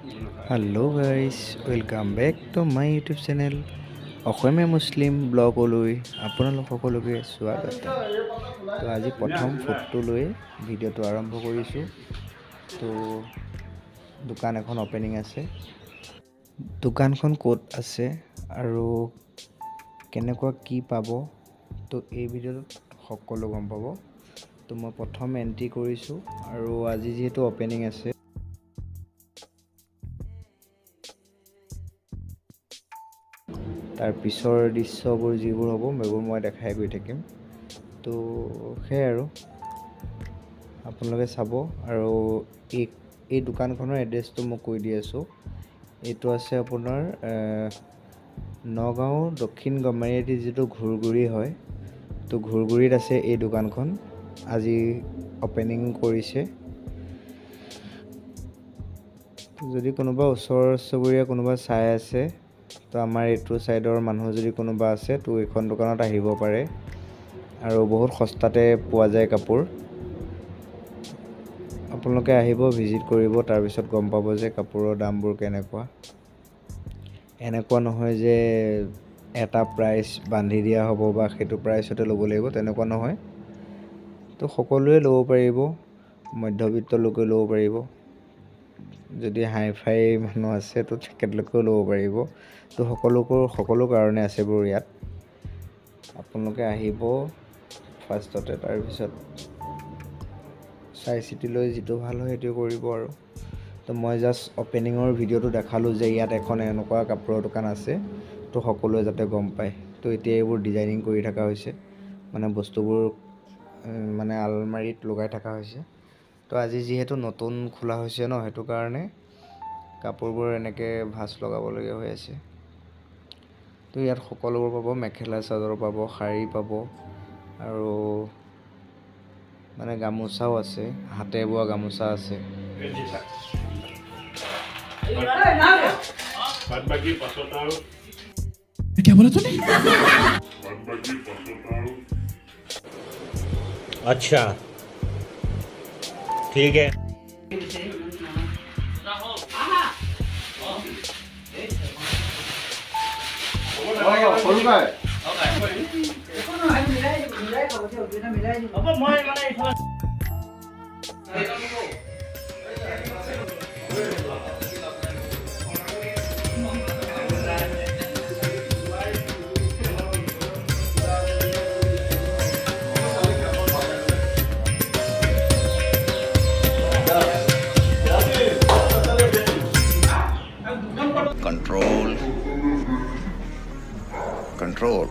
Hello guys, welcome back to my YouTube channel Asomiya Muslim ব্লগলৈ আপোনালোক সকলোকে স্বাগত। তো আজি প্ৰথম ফটো লৈ ভিডিঅ'টো আৰম্ভ কৰিছোঁ। তো দোকান এখন অপেনিং আছে, দোকানখন ক'ত আছে আৰু কেনেকুৱা কি পাব তো এই ভিডিঅ'টোত সকলো গম পাব। তো মই প্ৰথম এণ্ট্ৰি কৰিছোঁ আৰু আজি যিহেতু অপেনিং আছে, তাৰ পিছৰ দৃশ্যবোৰ যিবোৰ হ'ব সেইবোৰ মই দেখাই গৈ থাকিম। তো সেয়াই আৰু আপোনালোকে চাব। আৰু এই দোকানখনৰ এড্ৰেছটো মই কৈ দি আছোঁ। এইটো আছে আপোনাৰ নগাঁও দক্ষিণ গমাৰিআটি যিটো ঘুৰগুৰি হয়, তো ঘুৰগুৰিত আছে এই দোকানখন। আজি অপেনিং কৰিছে। যদি কোনোবা ওচৰ চুবুৰীয়া কোনোবা চাই আছে, তো আমাৰ এইটো ছাইডৰ মানুহ যদি কোনোবা আছে তো এইখন দোকানত আহিব পাৰে। আৰু বহুত সস্তাতে পোৱা যায় কাপোৰ। আপোনালোকে আহিব, ভিজিট কৰিব, তাৰপিছত গম পাব যে কাপোৰৰ দামবোৰ কেনেকুৱা। এনেকুৱা নহয় যে এটা প্ৰাইচ বান্ধি দিয়া হ'ব বা সেইটো প্ৰাইচতে ল'ব লাগিব, তেনেকুৱা নহয়। তো সকলোৱে ল'ব পাৰিব, মধ্যবিত্ত লোকে ল'ব পাৰিব, যদি হাই ফাই মানুহ আছে তো তেখেতলোকেও ল'ব পাৰিব। তো সকলো কাৰণে আছে বাৰু ইয়াত। আপোনালোকে আহিব ফাৰ্ষ্টতে, তাৰপিছত চাই চিতি লৈ যিটো ভাল হয় সেইটো কৰিব আৰু। তো মই জাষ্ট অপেনিঙৰ ভিডিঅ'টো দেখালোঁ যে ইয়াত এখন এনেকুৱা কাপোৰৰ দোকান আছে, তো সকলোৱে যাতে গম পায়। তো এতিয়া এইবোৰ ডিজাইনিং কৰি থকা হৈছে, মানে বস্তুবোৰ মানে আলমাৰিত লগাই থকা হৈছে। তো আজি যিহেতু নতুন খোলা হৈছে ন, সেইটো কাৰণে কাপোৰবোৰ এনেকৈ ভাঁজ লগাবলগীয়া হৈ আছে। তো ইয়াত সকলোবোৰ পাব, মেখেলা চাদৰ পাব, শাৰী পাব, আৰু মানে গামোচাও আছে, হাতে বোৱা গামোচা আছে। আচ্ছা ठीक है। Control, control.